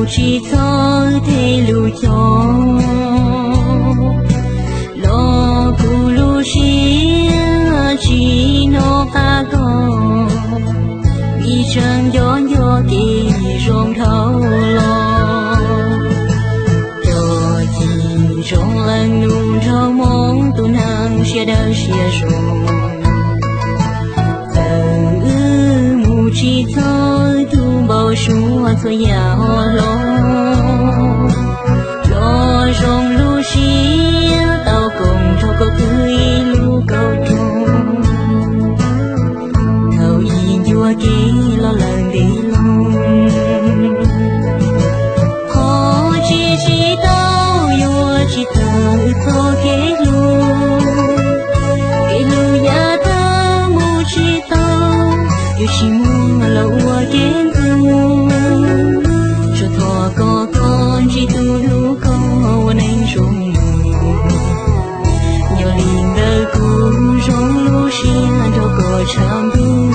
Tsis txhob tej lus cog los kuv lub siab tsis hnov qab koj, vim tseem nco nco kev zoo dhau los. Cov cim ntsoov leej nus nraug hmoov tus neeg siab dawb siab zoo. Txawm wb mus tsis txog tus npau suav txhua yam ho hlob, los zoo lub siab tau koom nrog koj kwv ib lub kaum rooj. Thaum ub ncua kev los lawm ntev loo, qhov tsis tsim tau yuav tsis tawg wb txoj kev hlub. Kev hlub yav tag mus tsis tau, yuav tsis muaj los ua kev ntxub. Tsuas thov koj, koj ntsib tus hlub koj ua neej zoo mus. Yog li ntawd kuv zoo lub siab nrog koj tshav ntuj.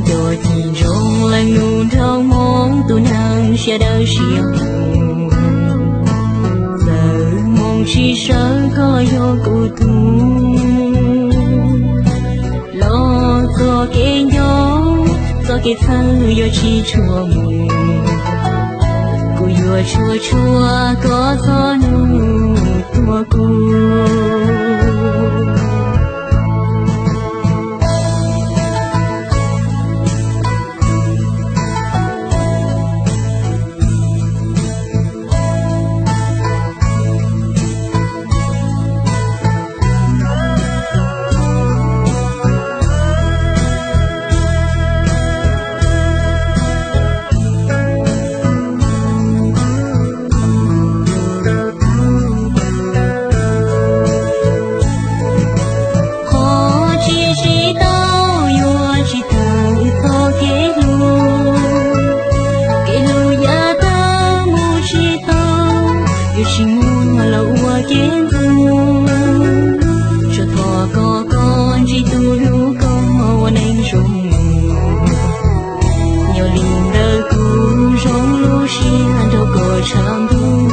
Cov cim ntsoov leej nus nraug hmoov tus neeg siab dawb siab zoo. Txawm hmoov tsis sawv koj los yog kuv tug, los txoj kev nco, txoj kev txhawj yuav tsis tshua mus. Kuv yuav tshua tshua koj txoj hnub tuaj kuv. Qhov tsis tsim tau yuav tsis tawg wb txoj kev hlub. Kev hlub yav tag mus tsis tau, yuav tsis muaj los ua kev ntxub. Tsuas thov koj, koj ntsib tus hlub koj ua neej zoo mus. Yog li ntawd kuv zoo lub siab nrog koj tshav ntuj.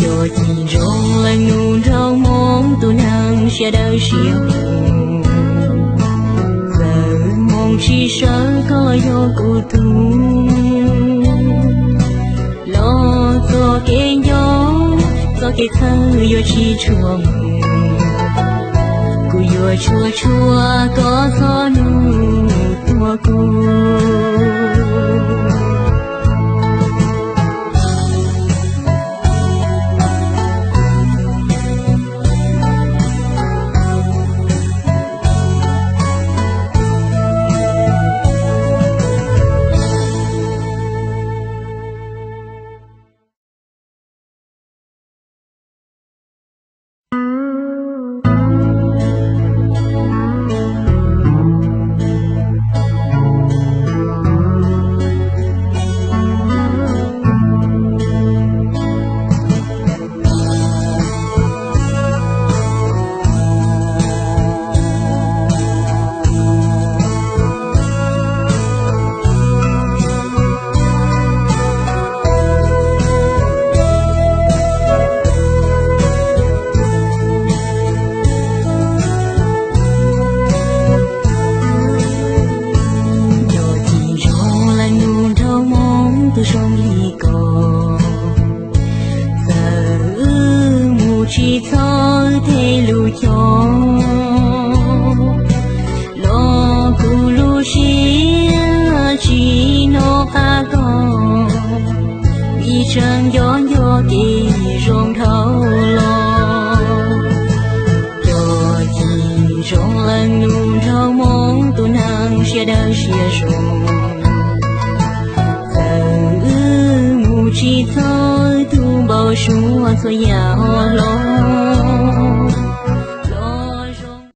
Cov cim ntsoov leej nus nraug hmoov tus neeg siab dawb siab zoo. Txawm hmoov tsis sawv koj los yog kuv tug, los txoj kev nco, txoj kev txhawj yuav tsis tshua mus. Kuv yuav tshua tshua koj txoj hnub tuaj kuv. Cov cim ntsoov leej nus nraug hmoov tus zoo li koj, txawm wb mus tsis txog tej lus cog, los kuv lub siab tsis hnov qab koj, vim tseem nco nco kev zoo dhau los. Cov cim ntsoov leej nus nraug hmoov tus neeg siab dawb siab zoo. Txawm wb mus tsis txog tus npau suav txhua yam ho hlob,